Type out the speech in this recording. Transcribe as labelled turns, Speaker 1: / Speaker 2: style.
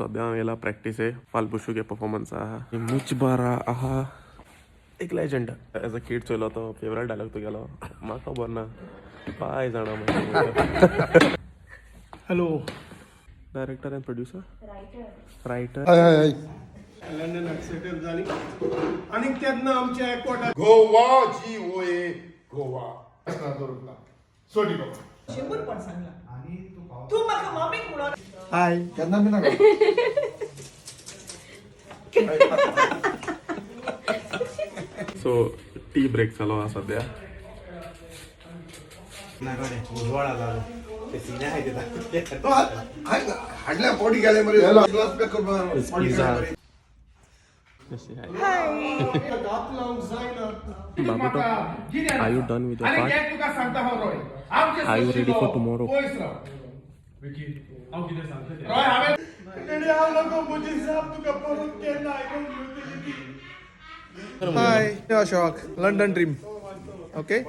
Speaker 1: सद्या हांव येयला प्रॅक्टिसे. फाल पुशुगे परफॉर्मन्स आहा. मुचबारा आहा एक लेजंड. एज अ किड चोयलो तो फेवरेट डायलॉग तुगेलो. म्हाका खबर ना, पाय जाणा.
Speaker 2: Hello.
Speaker 1: Director and producer, writer.
Speaker 3: हय हय हय.
Speaker 2: लंडनाक सेटल जाली आनी तेन्ना आमच्या एकवटा
Speaker 3: गोवा, जी ओ ए, गोवा दवरूंक ना सोडी बाबा.
Speaker 4: शंबर पण सांगला तूं म्हाका मम्मीक म्हणून.
Speaker 3: हाय, केन्ना बी नाका.
Speaker 1: सो टी ब्रेक चालू आहा सद्या.
Speaker 3: हाडल्या पोटी गेले मरे, ग्लास पॅक करपाक.
Speaker 2: घात लावंक जायना.
Speaker 1: बाबूटो, are you done with your part?
Speaker 2: तुका सांगता हांव रोय.
Speaker 1: Are you ready for tomorrow?
Speaker 2: पयस राव रोय. हांवें हांव नको म्हजी जाप तुका परत केन्ना आयकूंक मेळटली ती.
Speaker 5: Hi, Ashok. London dream. Okay?